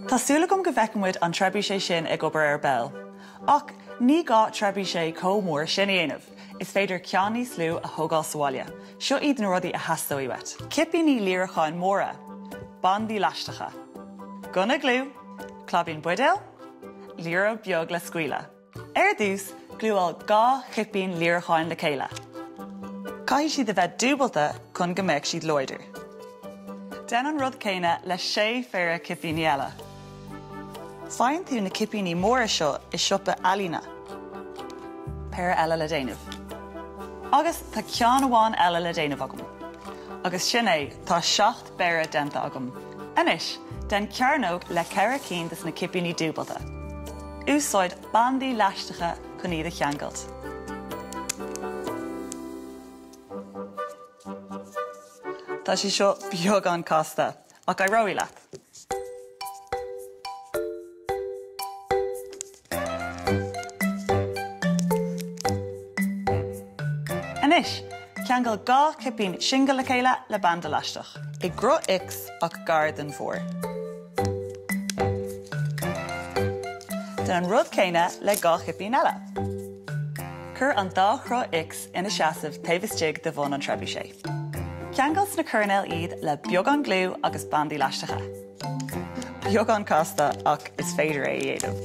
Tá súil agam go bhfeicfidh muid an trebuchet sin ag obair ar ball. Ach ní gá trebuchet chomh mór sin a dhéanamh, is féidir ceann níos lú a thógáil sa bhaile. Seo iad na rudaí a theastóidh uait. Cipíní líreacháin móra. Bandaí leaisteacha. Gunna gliú. Claibín buidéil. Liathróid beag le scaoileadh. Ar dtús, gliúáil 2 chipín líreacháin le chéile. Caithfidh siad a bheith dúbailte chun go mbeadh siad láidir. Déan an rud céanna le 6 phéire cipíní eile. Faigheann tú na cipíní móra seo i siopa ealaíne. Péire eile le déanamh. Agus tá ceann amháin eile le déanamh agam. Agus sin é, tá 7 bpéire déanta agam. Anois, déan cearnóg le 4 cinn de na cipíní dúbailte. Úsáid bandaí leaisteacha chun iad a cheangailt. Tá sé seo beagán casta, ach éireoidh leat! Anois, ceangail 2 chipín singil le chéile le banda leaisteach, i gcruth X ach gar don bharr. Déan an rud céanna le 2 chipín eile. Cuir an dá chruth X ina seasamh taobh istigh de bhun an trebuchet. Ceangail sna coirnéil iad le beagán gliú agus bandaí leaisteacha. Beagán casta ach is féidir é a dhéanamh.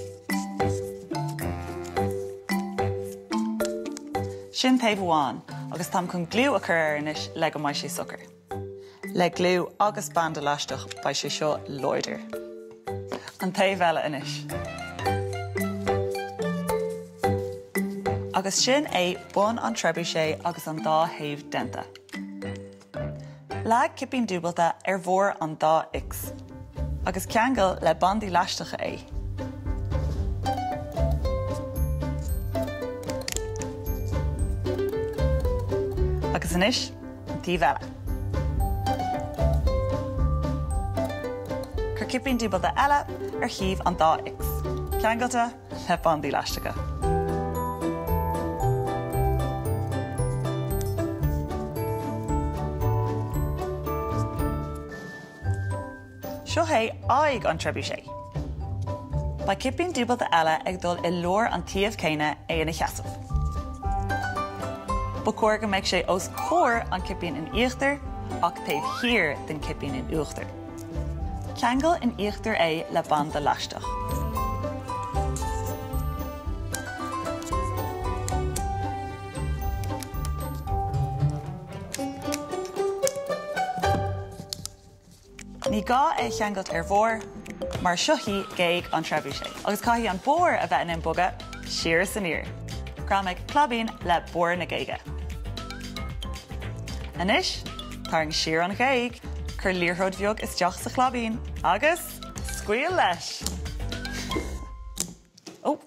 Sin taobh amháin agus táim chun gliú a chur air anois le go mbeidh sé socair. Le gliú agus banda leaisteach beidh sé seo láidir. An taobh eile anois. Agus sin é bun an trebuchet agus an dá thaobh déanta. Leag cipín dúbailte ar bharr an dá X agus ceangail le bandaí leaisteacha é. Agus anois an taobh eile. Cuir cipín dúbailte eile ar thaobh an dá X, ceangailte le bandaí leaisteacha. Seo é aghaidh an trebuchet. Beidh cipín dúbailte eile ag dul i lár an taobh céanna é ina sheasamh. Ba chóir go mbeadh sé os comhair an cipín in íochtar ach taobh thiar den cipín in uachtar. Ceangail in íochtar é le banda leaisteach. Ní gá é a cheangailt ar bharr, mar seo í géag an trebuchet, agus caithfidh an barr a bheith in ann bogadh siar is aniar. Greamaigh claibín le barr na géige. Anois, tarraing siar an ghéag, cuir liathróid bheag isteach sa chlaibín agus scaoil leis! Ó!